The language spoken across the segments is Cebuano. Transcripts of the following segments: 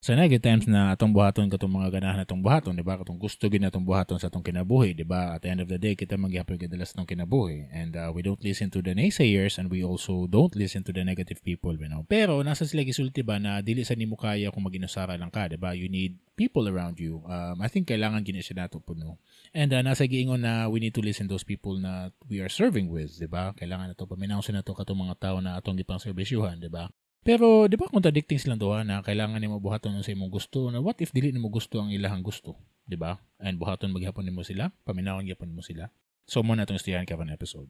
So naa gyud times na atong buhaton katong mga ganahan natong buhaton, di ba? Katong gusto gyud natong buhaton sa atong kinabuhi, di ba? At the end of the day, kita man gihapon gadala sa atong kinabuhi. And we don't listen to the naysayers and we also don't listen to the negative people. Pero naa sa sila gisulti ba na dili sa nimo kaya kung mag-inusara lang ka, di ba? You need people around you. I think kailangan gyud siya nato po, no? And naa sa giingon na we need to listen those people na we are serving with, di ba? Kailangan nato paminaw sa nato katong mga tao na atong gipang serbisyuhan, di ba? Pero di ba contradicting silang duha na kailangan nimo buhaton sa imong gusto, na what if dili nimo gusto ang ilahang gusto, di ba? And buhaton maghapon nimo sila, paminawon gyapon nimo sila. So mao na atong istoryahan karon episode.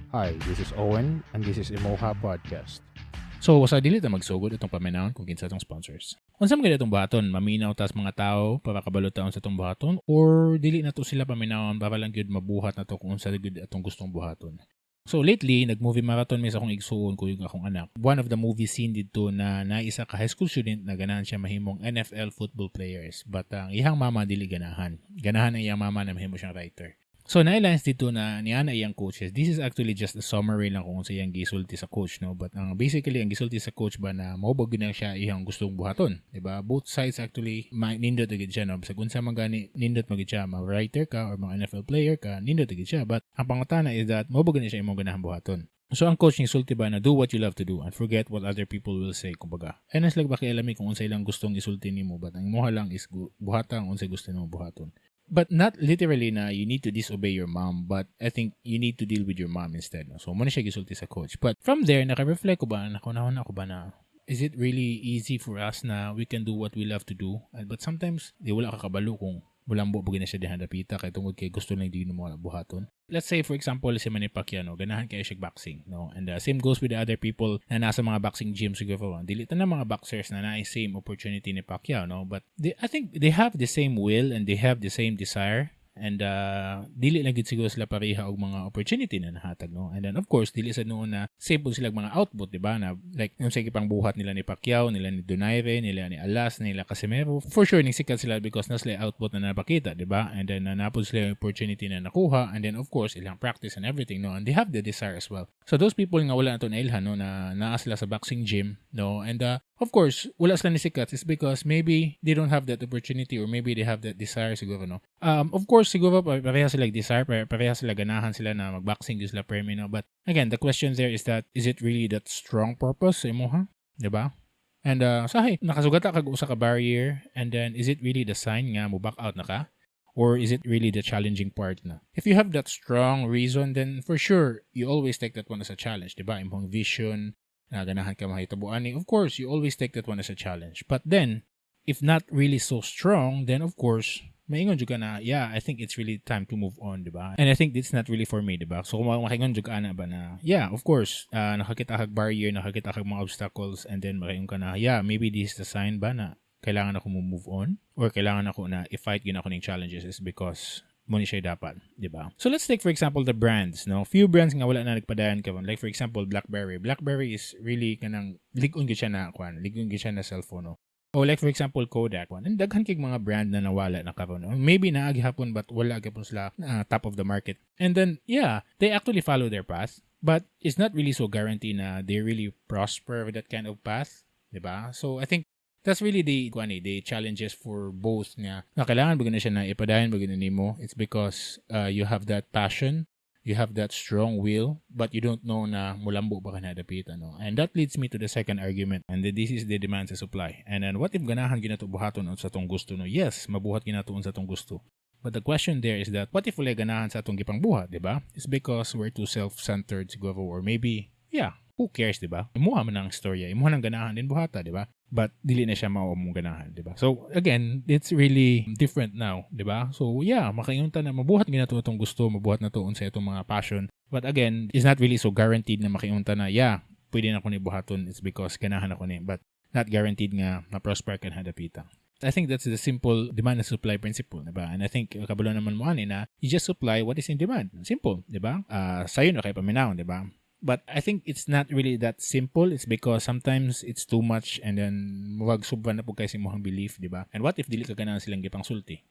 Hi, this is Owen, and this is Imoha Podcast. So sa dili ta magsugod, atong paminawon kung kinsa atong sponsors. Unsa man gani atong buhaton, maminaw tas mga tao para kabalo ta unsa atong buhaton or dili na to sila paminawon para lang gyud mabuhat na to kung unsa gyud atong gustong buhaton? So lately, nag-movie marathon mi sa akong igsuon ko yung akong anak. One of the movie scene didto na naisa ka high school student na ganahan siya mahimong NFL football players. But ang iyang mama dili ganahan. Ganahan ang iyang mama na mahimo siyang writer. So naay lines didto na niya na iyang coaches. This is actually just a summary lang kung sa iyang gisulti sa coach, no? But ang basically ang gisulti sa coach ba na mao ba gyud na siya iyang gustong buhaton, di ba? Both sides actually nindot gyud siya, no? Bisag unsa man gani, nindot man gyud siya, ma writer ka or mga NFL player ka, nindot gyud siya. But ang pangutana is that mao ba gyud na siya imong ganahan buhaton? So ang coach ni sulti ba na do what you love to do and forget what other people will say, kumbaga. And it's like pakialami kung unsay lang gustong isulti nimo, but ang imuha lang is buhata ang unsay gusto nimo buhaton. But not literally na you need to disobey your mom, but I think you need to deal with your mom instead. No? So, mao na siya gisulti sa coach. But from there, naka-reflect ko ba, nakunahon ako ba na, is it really easy for us na we can do what we love to do? But sometimes, di wala ka kabalo kung mulambo ba na siya diha dapita kay tungod kay gusto lang di mo buhaton. Let's say, for example, si Manny Pacquiao, no, ganahan kaayo siya boxing, no? And same goes with the other people na nasa mga boxing gym siguro. Dili na mga boxers na naay same opportunity ni Pacquiao, no? But I think they have the same will and they have the same desire and dili lang gid siguro sila pareha og mga opportunity na nahatag, no? And then of course, dili sa noon na same po sila mga output, di ba, na like yung sa pang buhat nila ni Pacquiao, nila ni Donaire, nila ni Alas, nila Casimero. For sure ning sikat sila because na sila output na napakita, di ba? And then napod sila yung opportunity na nakuha and then of course ilang practice and everything, no? And they have the desire as well. So those people nga wala na to nailhan, no, na naa sila sa boxing gym, no, and of course wala sila ni sikat is because maybe they don't have that opportunity or maybe they have that desire siguro, no? Of course, siguro pareha sila desire, pareha sila ganahan sila na magboxing gyud sila permi, no? But again, the question there is that is it really that strong purpose sa imo ha, di ba? And sahay nakasugata kag usa ka barrier and then is it really the sign nga mo back out na ka? Or is it really the challenging part na? If you have that strong reason, then for sure, you always take that one as a challenge, di ba? Imong vision, na ganahan ka mahitabuan ni. Of course, you always take that one as a challenge. But then, if not really so strong, then of course, maingon jud ka na, yeah, I think it's really time to move on, di ba? And I think it's not really for me, di ba? So kung makaingon jud ka ana ba na, yeah, of course, nakakita kag barrier, nakakita kag mga obstacles, and then makaingon ka na, yeah, maybe this is the sign ba na kailangan ako mo move on or kailangan ako na i-fight gyud ako ning challenges is because mao ni siya dapat, di ba? So let's take, for example, the brands, no? Few brands nga wala na nagpadayon karon. Like for example, BlackBerry. BlackBerry is really kanang lig-on gyud siya na kuan, lig-on gyud siya na cellphone, no? O like for example, Kodak. And daghan kay mga brand na nawala na karon. Or maybe naa gihapon but wala gihapon sila top of the market. And then yeah, they actually follow their path, but it's not really so guarantee na they really prosper with that kind of path, di ba? So I think that's really the kuan eh, the challenges for both nga na kailangan ba na siya na ipadayon ba na nimo. It's because you have that passion, you have that strong will, but you don't know na mulambo ba ka na dapit, ano? And that leads me to the second argument, and this is the demand sa supply. And then what if ganahan gyud nato buhaton sa atong gusto, no? Yes, mabuhat gyud nato sa atong gusto. But the question there is that what if wala ganahan sa atong gipangbuhat, di ba? It's because we're too self-centered siguro or maybe, yeah, who cares, di ba? Imuha man ang istorya, imuha nang ganahan din buhata, di ba? But dili na siya mao mong ganahan, di ba? So again, it's really different now, di ba? So yeah, makaingon ta na mabuhat gyud nato atong gusto, mabuhat nato unsa itong mga passion. But again, it's not really so guaranteed na makaingon ta na yeah, pwede na ko ni buhaton, it's because ganahan ako ni. But not guaranteed nga ma-prosper ka na dapita. I think that's the simple demand and supply principle, diba? And I think kabalo naman mo ani na you just supply what is in demand. Simple, diba? Sayo na kay paminawon, diba? But I think it's not really that simple. It's because sometimes it's too much and then murag sobra na pud kay sa imong belief, di ba? And what if dili ka ganahan silang gipang sulti?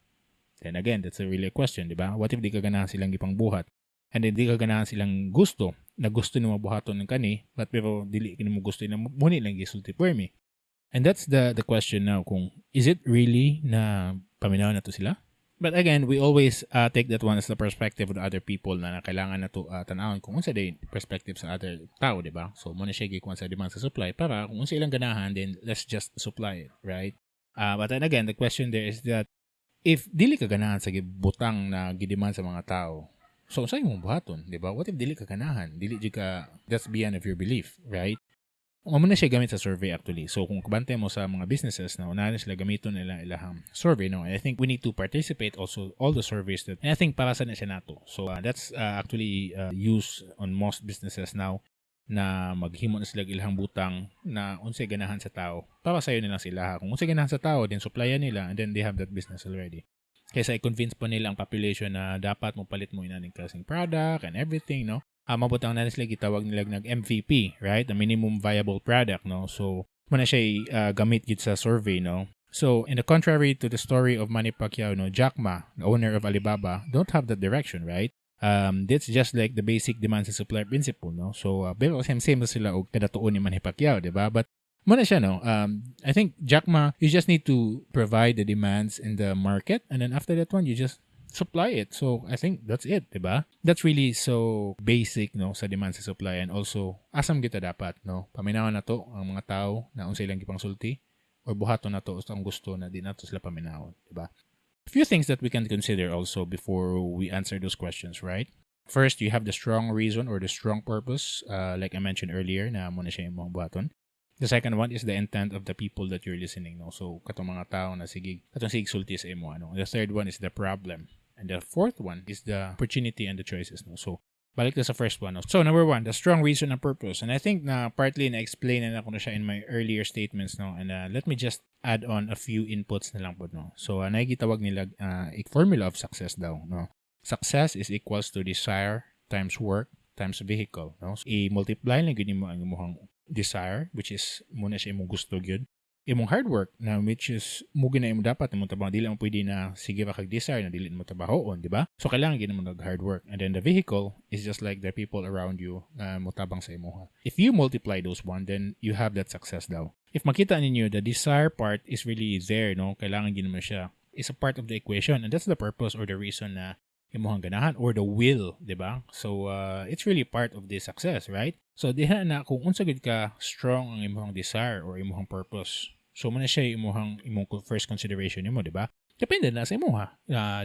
Then again, that's a really a question, di ba? What if di ka ganahan silang gipang buhat? And then di ka ganahan silang gusto na gusto nimo buhaton ng kani, but pero dili kini mo gusto na muni lang gisulti for me. And that's the question now, kung is it really na paminaw na to sila? But again, we always take that one as the perspective of the other people na kailangan na to tanawon kung unsa day perspective sa other tao, di ba? So, mao na siya gikuan sa demand sa supply para kung unsa ilang ganahan, then let's just supply it, right? But then again, the question there is that if dili ka ganahan sa butang na gidemand sa mga tao, so unsa imong buhaton, di ba? What if dili ka ganahan? Dili jud ka, that's beyond of your belief, right? Mao na siya gamit sa survey actually. So kung kabantay mo sa mga businesses na unahan sila gamiton nila ilahang survey, no? And I think we need to participate also all the surveys that, and I think para sa na siya nato. So that's actually used on most businesses now na maghimo na sila ilahang butang na unsay ganahan sa tao. Para sayo nila sila. Kung unsay ganahan sa tao, then supplyan nila and then they have that business already. Kaysa i-convince pa nila ang population na dapat mo palit mo inaning klaseng product and everything, no? Mabutang na sila gitawag nila nag MVP, right? The minimum viable product, no? So, mao na siya gamit gid sa survey, no? So, in the contrary to the story of Manny Pacquiao, no, Jack Ma, the owner of Alibaba, don't have that direction, right? That's just like the basic demand and supply principle, no? So, pero same same sila og kadatuon ni Manny Pacquiao, di ba? But mao na siya, no? I think Jack Ma, you just need to provide the demands in the market, and then after that one, you just supply it. So, I think that's it, di ba? That's really so basic, no, sa demand sa supply and also, asam kita dapat, no? Paminawan na to ang mga tao na unsay ilang gipangsulti or buhaton na to ang gusto na di nato sila paminawon, di ba? A few things that we can consider also before we answer those questions, right? First, you have the strong reason or the strong purpose, like I mentioned earlier, na mao na siya imong buhaton. The second one is the intent of the people that you're listening, no? So, katong mga tao na sige, katong sige sulti sa imo, ano. The third one is the problem. And the fourth one is the opportunity and the choices, no? So, balik na sa first one, no? So, number one, the strong reason and purpose. And I think na partly na-explain na ako na siya in my earlier statements, no? And let me just add on a few inputs na lang po, no? So, naigitawag nila a formula of success daw, no? Success is equals to desire times work times vehicle, no? So, i-multiply lang gyud nimo ang imong desire, which is mao na siya imong gusto gyud, imong hard work na which is mo na imo dapat imong trabaho. Dili mo pwede na sige ra kag desire na dili mo trabahoon, di ba? So kailangan gyud mo nag hard work, and then the vehicle is just like the people around you na motabang sa imoha. If you multiply those one, then you have that success daw. If makita ninyo, the desire part is really there, no? Kailangan gyud mo siya, is a part of the equation, and that's the purpose or the reason na imuhang ganahan or the will, di ba? So it's really part of the success, right? So diha na kung unsa gid ka strong ang imuhang desire or imuhang purpose. So mao na siya imuhang imong first consideration nimo, di ba? Depende na sa imuha.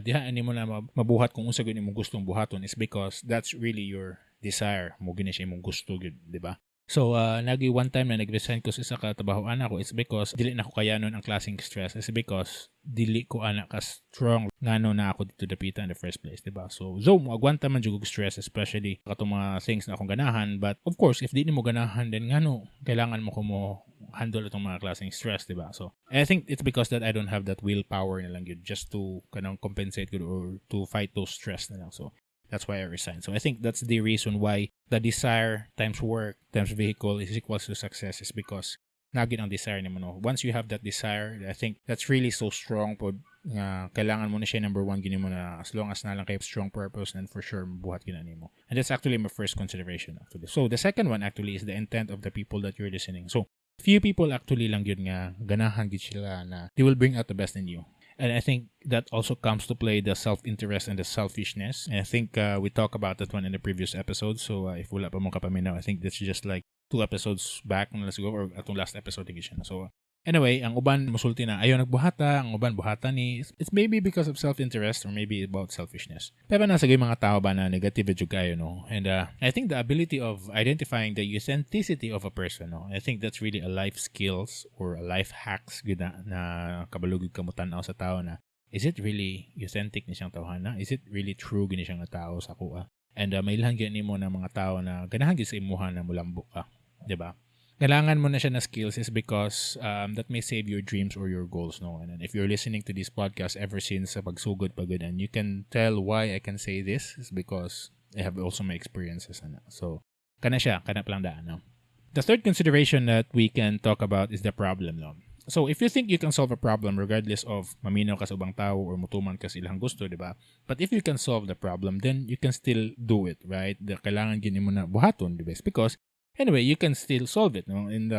Diha nimo na mabuhat kung unsa gid imong gustong buhaton is because that's really your desire. Mao gini siya imong gusto gid, di ba? So, nagi one time na nag-resign ko sa isa ka trabahoan ako, it's because dili na ko kayanon ang klaseng stress. It's because dili ko ana ka strong ngano na ako dito dapita in the first place, di ba? So mo agwanta man jud og stress, especially katong mga things na akong ganahan. But of course, if di nimo ganahan, then ngano kailangan mo ko mo handle itong mga klaseng stress, di ba? So, I think it's because that I don't have that willpower na lang yun just to kanang compensate gud or to fight those stress na lang. So, that's why I resigned. So I think that's the reason why the desire times work times vehicle is equals to success, is because nagin ang desire nimo, no. Once you have that desire, I think that's really so strong pod nga kailangan mo na siya number one gini mo na as long as na lang kay strong purpose, and for sure buhat gina nimo. And that's actually my first consideration actually. So the second one actually is the intent of the people that you're listening. So few people actually lang yun nga ganahan gid sila na they will bring out the best in you. And I think that also comes to play the self-interest and the selfishness. And I think we talked about that one in the previous episode. So if wala pa mo kapaminaw, I think that's just like two episodes back, let's go, or atong last episode siya. So anyway, ang uban musulti na ayaw nagbuhata, ang uban buhata ni it's maybe because of self-interest or maybe about selfishness. Pero nasa mga tao ba na negative jud kayo, no? And I think the ability of identifying the authenticity of a person, no? I think that's really a life skills or a life hacks gud na kabalugid ka mo tan-aw sa tao na is it really authentic ni siyang tawhana? Is it really true gini siyang nga tao sa akoa? And may ilhan gyud nimo na mga tao na ganahan gyud sa imuha na mulambo ka, 'di ba? Kailangan mo na siya na skills is because that may save your dreams or your goals, no? And if you're listening to this podcast ever since sa pagsugod pa gud, and you can tell why I can say this is because I have also my experiences ana. So kana siya, kana pa lang daan, no? The third consideration that we can talk about is the problem, no? So if you think you can solve a problem regardless of maminaw ka sa ubang tao or mutuman ka sa ilang gusto, di ba? But if you can solve the problem, then you can still do it, right? Kailangan gini mo na buhaton, di ba? It's because Anyway, you can still solve it, no? And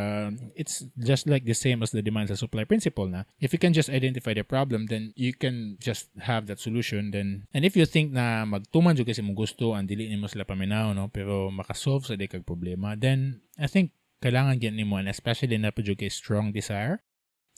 it's just like the same as the demand and supply principle na. If you can just identify the problem, then you can just have that solution. Then, and if you think na magtuman jud kasi mong gusto, ang dili nimo sila paminaw, no? Pero makasolve sa di kag problema, then I think kailangan gyud nimo, and especially na pa jud kay strong desire,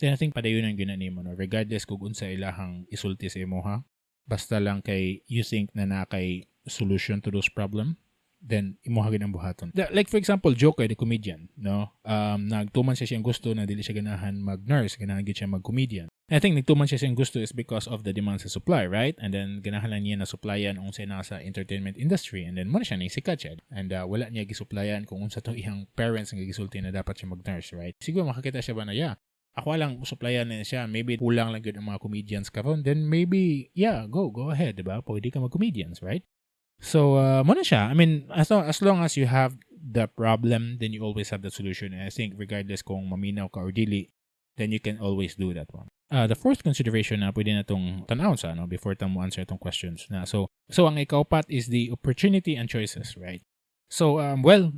then I think padayon ang gyud nimo, no? Regardless kung unsa ilahang isulti sa imo ha. Basta lang kay you think na naa kay solution to those problem, then imuha gyud ang buhaton. Like for example, Joker the comedian, no? Nagtuman siya siyang gusto na dili siya ganahan mag-nurse, ganahan gyud siya mag-comedian. I think nagtuman siya siyang gusto is because of the demand sa supply, right? And then ganahan lang niya na supplyan unsa na sa entertainment industry and then mo na siya sikat siya. And wala niya gisuplayan kung unsa to iyang parents nga gisulti na dapat siya mag-nurse, right? Siguro makakita siya ba na, yeah, ako lang supplyan na siya. Maybe kulang lang gyud ang mga comedians karon. Then maybe, yeah, go ahead, diba? Pwede ka mag-comedians, right? So, mo na siya. I mean, as long as you have the problem, then you always have the solution. And I think regardless kung maminaw ka or dili, then you can always do that one. The fourth consideration na pwede na itong tanawon sa, no, before ta mo answer itong questions na. So ang ikaupat is the opportunity and choices, right? So, well,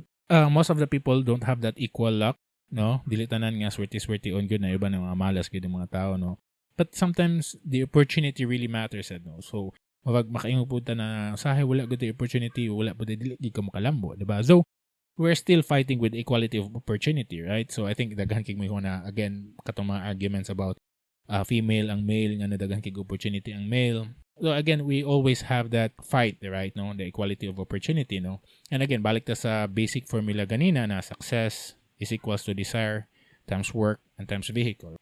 most of the people don't have that equal luck, no? Dili tanan nga swerte-swerte on good na iba ng mga malas gud ang mga tao, no? But sometimes the opportunity really matters, no? So, murag makaingon pud ta na sahay wala gud opportunity, wala pud, dili gid ka makalambo, di ba? So, we're still fighting with equality of opportunity, right? So I think daghan kay mo na again katong mga arguments about female ang male nga nadaghan kay opportunity ang male. So again, we always have that fight, right? No, the equality of opportunity, no? And again, balik ta sa basic formula ganina na success is equals to desire times work and times vehicle.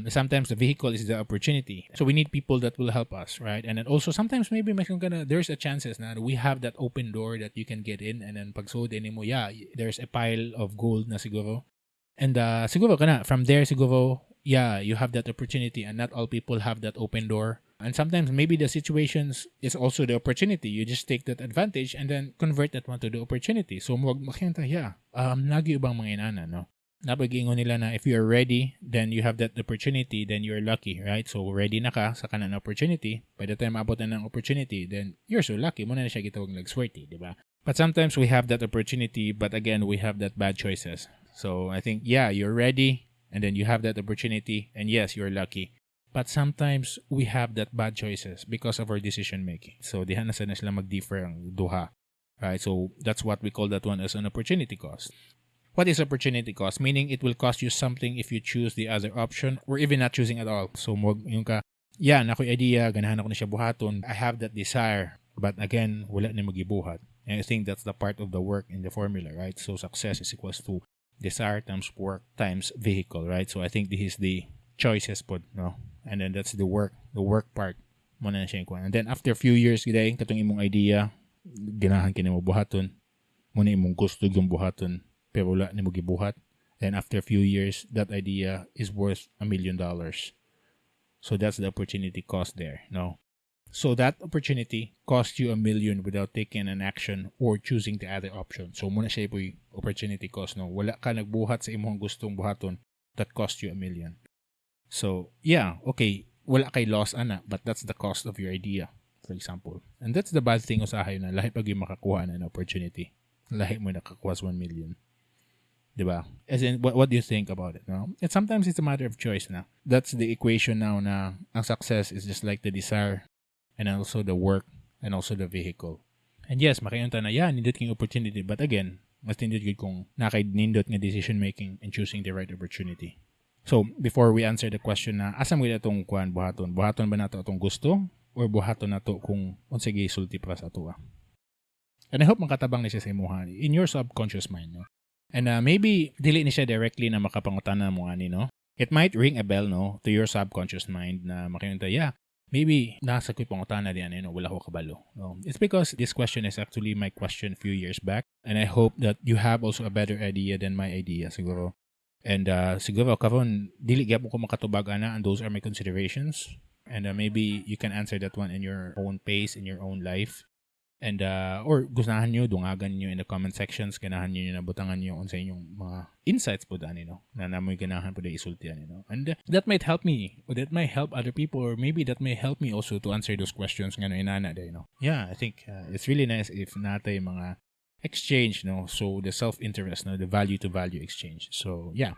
Sometimes the vehicle is the opportunity. So we need people that will help us, right? And then also sometimes maybe mas gonna there's a chances na we have that open door that you can get in and then pagsulod mo, yeah, there's a pile of gold na siguro. And siguro kana from there siguro, yeah, you have that opportunity and not all people have that open door. And sometimes maybe the situations is also the opportunity. You just take that advantage and then convert that one to the opportunity. So mo makita, yeah, lagi ubang mga inana, no? Napagingon nila na if you're ready, then you have that opportunity, then you're lucky, right? So ready na ka sa kanan opportunity. By the time maabot na ng opportunity, then you're so lucky. Muna na siya gitawag nagswerte, di ba? But sometimes we have that opportunity, but again, we have that bad choices. So I think, yeah, you're ready, and then you have that opportunity, and yes, you're lucky. But sometimes we have that bad choices because of our decision making. So diha na sa na sila mag-differ ang duha. Right? So that's what we call that one as an opportunity cost. What is opportunity cost? Meaning it will cost you something if you choose the other option or even not choosing at all. So mo yung ka, yeah, naa ko'y idea, ganahan ako na siya buhaton. I have that desire. But again, wala na magibuhat. And I think that's the part of the work in the formula, right? So success is equals to desire times work times vehicle, right? So I think this is the choices pod, no? And then that's the work part. Mo na siya yung. And then after a few years, giday, katong imong idea, ganahan kini mo buhaton. Mo na imong gusto yung buhaton, pero wala nimo gibuhat. Then after a few years, that idea is worth $1 million. So that's the opportunity cost there, no? So that opportunity cost you a million without taking an action or choosing the other option. So muna siya po opportunity cost, no? Wala ka nagbuhat sa imong gustong buhaton that cost you a million. So, yeah, okay, wala kay loss ana, but that's the cost of your idea, for example. And that's the bad thing usahay na lahi pag yung makakuha na an opportunity. Lahi mo nakakuha sa 1 million. Diba? As in, what do you think about it? No? And sometimes it's a matter of choice na. That's the equation now na ang success is just like the desire and also the work and also the vehicle. And yes, makaingon ta na, yeah, nindot king opportunity. But again, mas nindot gyud kung naa kay nindot nga decision making and choosing the right opportunity. So, before we answer the question na, asa mo atong kuan buhaton? Buhaton ba nato atong gusto or buhaton nato kung unsa gisulti para sa atoa? And I hope makatabang ni siya sa imuha in your subconscious mind, no? And maybe dili ni siya directly na makapangutana mo ani, no? It might ring a bell, no, to your subconscious mind na makaingon, yeah, maybe nasa ko'y pangutana di ano, wala ko kabalo. No? It's because this question is actually my question a few years back and I hope that you have also a better idea than my idea siguro. And siguro karon dili gyapon ko makatubag ana and those are my considerations. And maybe you can answer that one in your own pace, in your own life. And or gustahan niyo dungagan niyo in the comment sections, ganahan niyo na butangan niyo unsa inyong mga insights po ani, no, na namoy ganahan po isulti ani, no? And that might help me or that might help other people or maybe that may help me also to answer those questions nga no inana day, no? Yeah, I think it's really nice if natay mga exchange, no? So the self-interest, no, the value to value exchange. So yeah.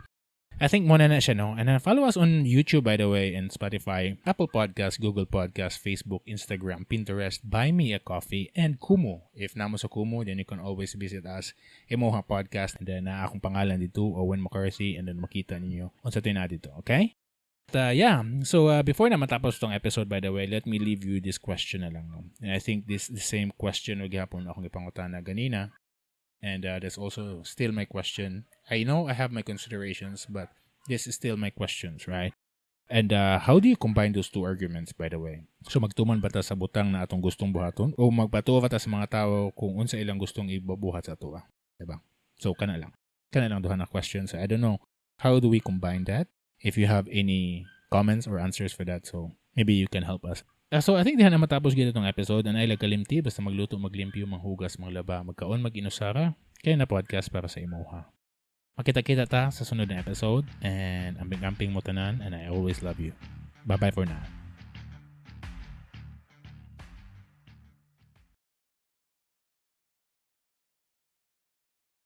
I think mao na na siya, no? And follow us on YouTube, by the way, and Spotify, Apple Podcast, Google Podcast, Facebook, Instagram, Pinterest, Buy Me a Coffee, and Kumu. If naa mo sa Kumu, then you can always visit us, Emoha Podcast, and then naa akong pangalan didto, Owen McCarthy, and then makita ninyo unsa na didto, okay? But yeah, so before na matapos tong episode, by the way, let me leave you this question na lang, no? And I think this the same question og gihapon akong gipangutana ganina. And that's also still my question. I know I have my considerations, but this is still my questions, right? And how do you combine those two arguments, by the way? So magtuman ba ta sa butang na atong gustong buhaton? O magpatuo ba ta sa mga tao kung unsa ilang gustong ibabuhat sa atoa? Diba? So, kana lang. Kana lang duha na questions. I don't know. How do we combine that? If you have any comments or answers for that, so maybe you can help us. So I think diha na matapos gyud itong episode and ay kalimti basta magluto, maglimpyo, manghugas, manglaba, magkaon, mag-inusara. Kay naa podcast para sa imuha. Makita-kita ta sa sunod na episode and amping-amping mo tanan and I always love you. Bye-bye for now.